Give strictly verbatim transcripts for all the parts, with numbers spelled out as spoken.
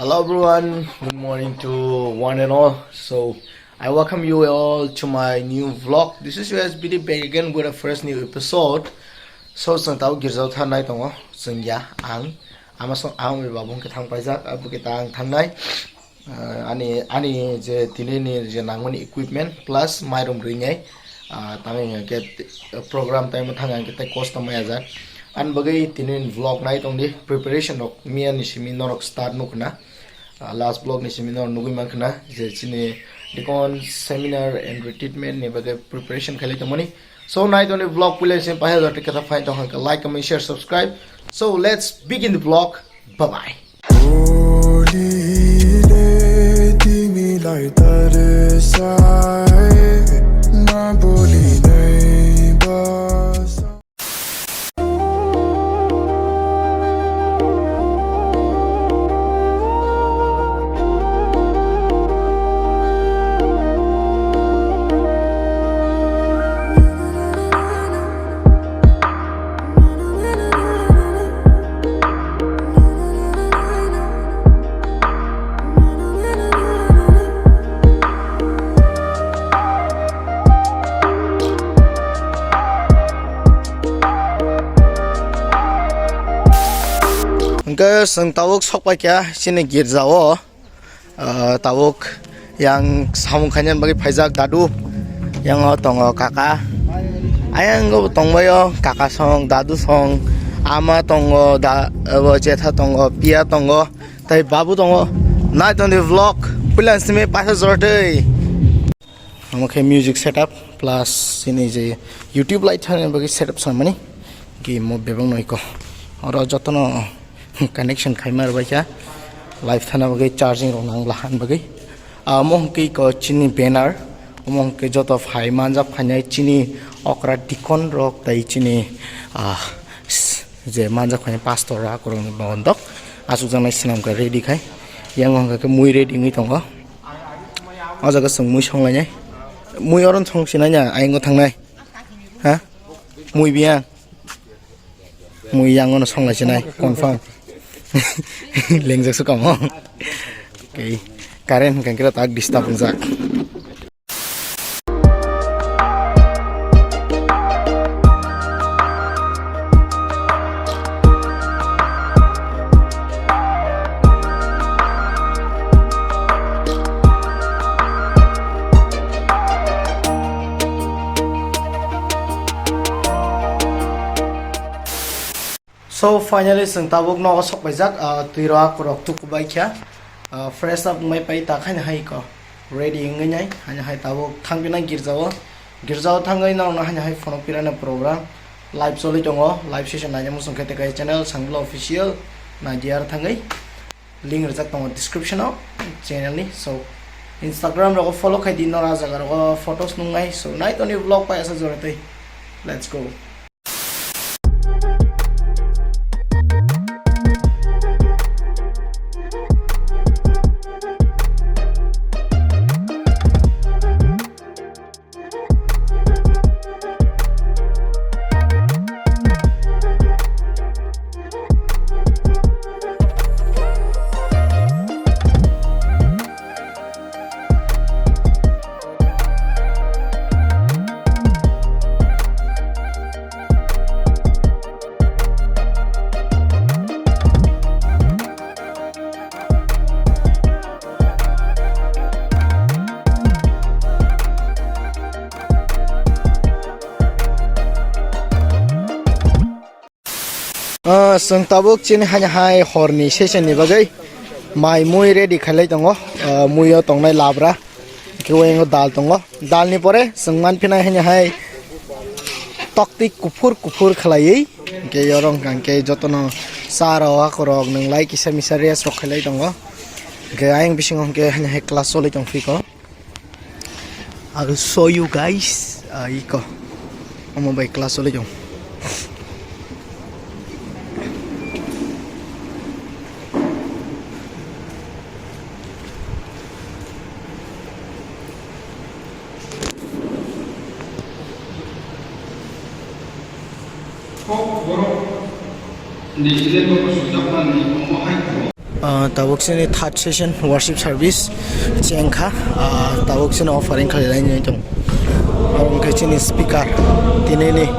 Hello everyone, good morning to one and all. So I welcome you all to my new vlog. This is your S B D back again with a fresh new episode. So chwng tabuk girjao thangnai tongo, chwng ya ang ama song ang bai babung ke thang paijak, abo ke ta ang thangnai. Ah, ani ani je tini ni je nangmani equipment plus mairum ringai, ah, tamo hingke program time thang ang ke tei kosto maya jak. Ani bagwi tini ni vlog nai tong di, preparation rok miya ni simi norok start nukna. Ah, last vlog ni simi no nugwi mankha na je chini Deacon seminar and retreatment ni bagwi preparation khailai tongmani. So nai tongni vlog puila simi paisa jora twi khe ta phai tong kha like, comment, share, subscribe. So let's begin the vlog. Bye bye. Bolile timi lai tare sai, na boli nai basa. Hwnkhe chwng tabuk sok paikha chini girjao, ah, tabuk yang samung khainani bagwi phaijak dadu, yango tongo kaka, ayang bo tongbaio kaka song, dadu song, ama tongo, da, abo jetha tongo, piya tongo, tei babu tongo. Nai tongdi vlog, puila simi paisa jortwi. Omo khe music setup plus chini je YouTube light thani bagwi setup sanmani ki mo bebak noiko. Oro jotono connection khaima rwbaikha live thana bagwi charging rok nangla han bagwi. Omo hwnkhe ko chini banner, omo hwnkhe joto phai manjak phainai chini okra deacon rok tei chini, ah, s-, je manjak phainai pastor rok rok ni bondok asukjaknai swnam khe ready khai. Yang hwnkhe mui ready wngwi tongo. O jaga chwng mui songlainai. Mui oro song sinai ya, ayang thangnai. Ha? Mui biya. Mui yang ono songlai sinai, confirm. Lengjak su kamo. Okay. Current hwnkhe kira tak disturb wngjak. So finally chwng tabuk nogo sok paijak, ah, twi rok rok tuku bai kha, ah, fresh up wngmai pai ta khaina hai ko ready wngwi nai haino hai tabuk thang pina girjao, girjao thangwi norokno haino hai phone pirana program live choli tongo, live session naina muchung khe tei kaisa channel Sangla Official na diar thangwi. Link rijak tongo description o channel ni. So Instagram rogo follow khai di, nora jaga rogo photos nungnai. So nai toni vlog pai asa jora tei. Let's go. Ah, chwng tabuk chini haino hai horni session ni bagwi mai mui ready khailai tongo. Ah, mui o tongnai labra, khe o yango dal tongo. Dal ni pore chwng manphinai haino hai tokti kuphur kuphur khlaiwi, hwnkhe yorok hwnkha hwnkhe jotono cha rok, akorok nwnglai kisa misa rest rok khailai tongo. Hwnkhe ayang bisingo hwnkhe haino hai class choli tongphiko. I will show you guys, ah, iko. Omo bai class choli tong. Kok borok ni ile kok sujak mani omo hai kok. Ah, tabuk chini third session worship service chengkha. Ah, tabuk chini offering khalai lai tong. Abo wngkha chini speaker tinini.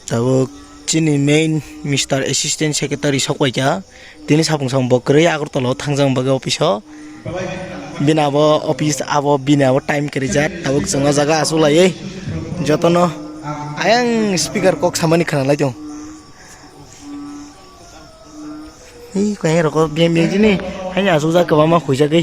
Tabuk chini main Mister Assistant Secretary sokpaikha. Tini sapung samung bo kwrwi Agartala o thangjak bagwi office o. Bini abo office abo bini abo time kwrwi jak. Tabuk chwng o jaga achuk laiwi jotono ayang speaker kok samani khwna lai tongo. Hi kaya roko beng beng jini haini achuk jak kwbangma huijagwi.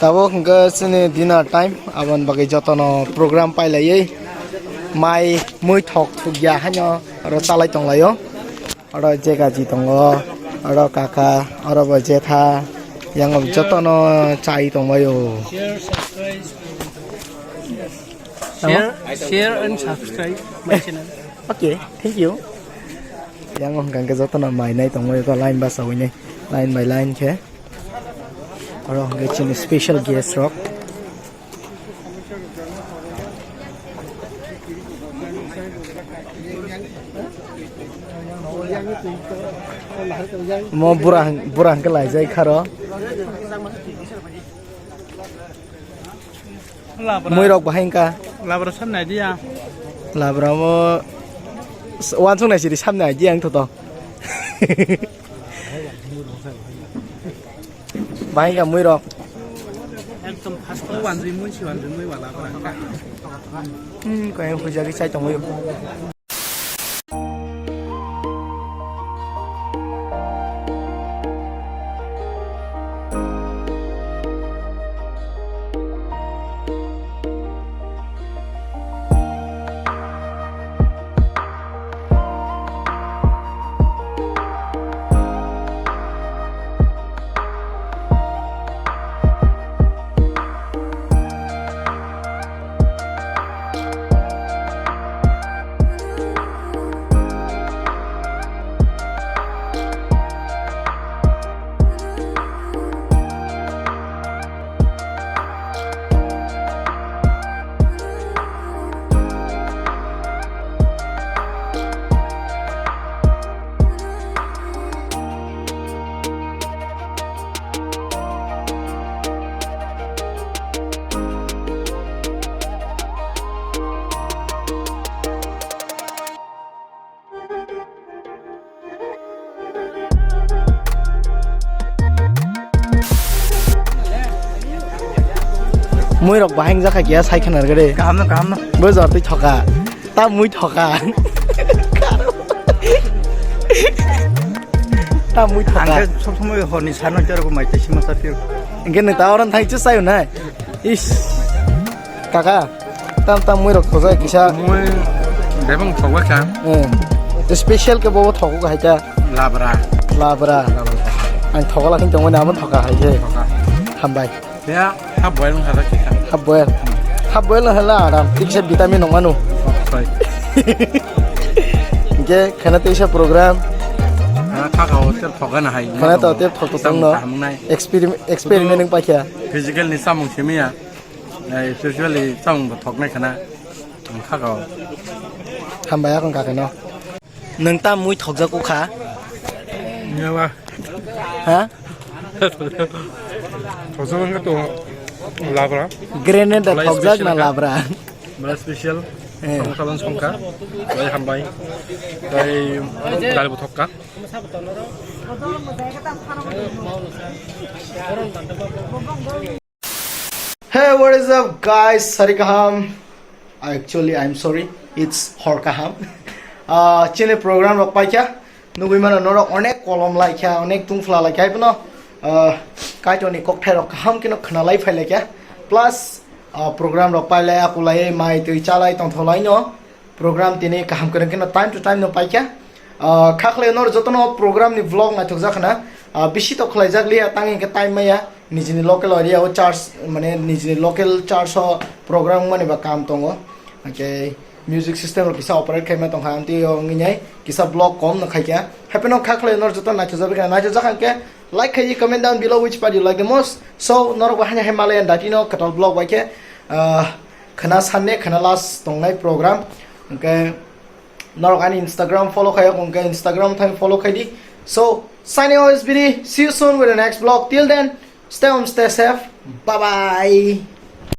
Tabuk hwnkhe chini dinner time, aboni bagwi jotono program pailaiwi mai mui thok thukya haino oro chalai tonglaio. Oro jegaji tongo, oro kaka, oro bo jetha, yang jotono chai tongbaio. Share, share and subscribe my channel. Okay, thank you. Yang hwnkha hwnkhe jotono mai nai tongbaio line bachawinai, line by line khe. Oro hwnkhe chini special guest rok. Mo bura hwng-, bura hwnkhe laijai kharo. Labra. Mui rok bahai wngkha. Labra san nai dia. Labra mo s-, wansuk nai siri samni idea ang thoto. Bahai wngkha mui rok. Ekdom first o wanjui mui si wanjui mui wala labra wngkha. Hmm, kaya hujagwi chai tongwi. Mui rok bahai wngjakha kiya sai khwna rwgwi de. Kaham no, kaham no. Bo jor twi thoka. Ta mui thoka. Ta mui thoka. Ang khe sob somoi horni sano charo ko mai tei sima sa pio. Engke ne ta oran thai chu sayo nai. Is. Kaka. Tam tam mui rok thojak kisa. Mui bebang thogba kha. Eh. Special ke bobo thogo hai ta. Labra. Labra. Labra. Ang thogla khin tongmani amon thoka hai je. Thoka. Hambai. Ya, half boil wngkha kisa. Half boil. Half boil wngkha la aram. Tiksa vitamin nong manu. Sorry. Hingke khana teisa program. Khana thaka o tel thoka na hai. Khana to tel thok to tongno. Kaham nai. Experiment, experiment wng paikha. Physical ni samung simiya. Ai, spiritually chong bo thoknai khana. Ang kha ko. Hambai akong kaka no. Nwng ta mui thokjak kha? Nyawa. Ha? Thokjak wngkha to labra. Grenade da thokjak na labra. Bla special. Eh. Sabasan songkha. Bai hambai. Bai dal bo thokka. Hey, what is up, guys? Sari kaham. Actually, I'm sorry. It's hor kaham. Ah, chini program rok paikha. Nugui mano norok onek kolom laikha, onek tungphla laikha. Hai phano, ah, Kaitorni kokthai rok kaham keno khna lai phai laikha. Plus, ah, program rok pailai, akulai, mai twi chalai tongtholai no. Program tini kaham kwrwng kheno time to time no paikha. Ah, kha khlai nor jotono program ni vlog naithok jak khna. Ah, bisi to khlai jak liya, tang hinkhe time maya. Nijini local area o church, mane nijini local church o program mani ba kam tongo. Okay, music system rok kisa operate khaima tongkha, amtwi o wngwi nai kisa vlog kom no khaikha. Hai phano kha khlai nor joto naithok jak khna, naithok jak hinkhe like khai comment down below which part you like the most. So norok bo hanya hai malaya dati no kwtal vlog bai khe, ah, khna sanne khna last tongnai program. Okay. Norok ani Instagram follow khai, ok, hwnkhe Instagram thang follow khai di. So, signing off is Biri. See you soon with the next vlog. Till then, stay home, stay safe. Bye bye.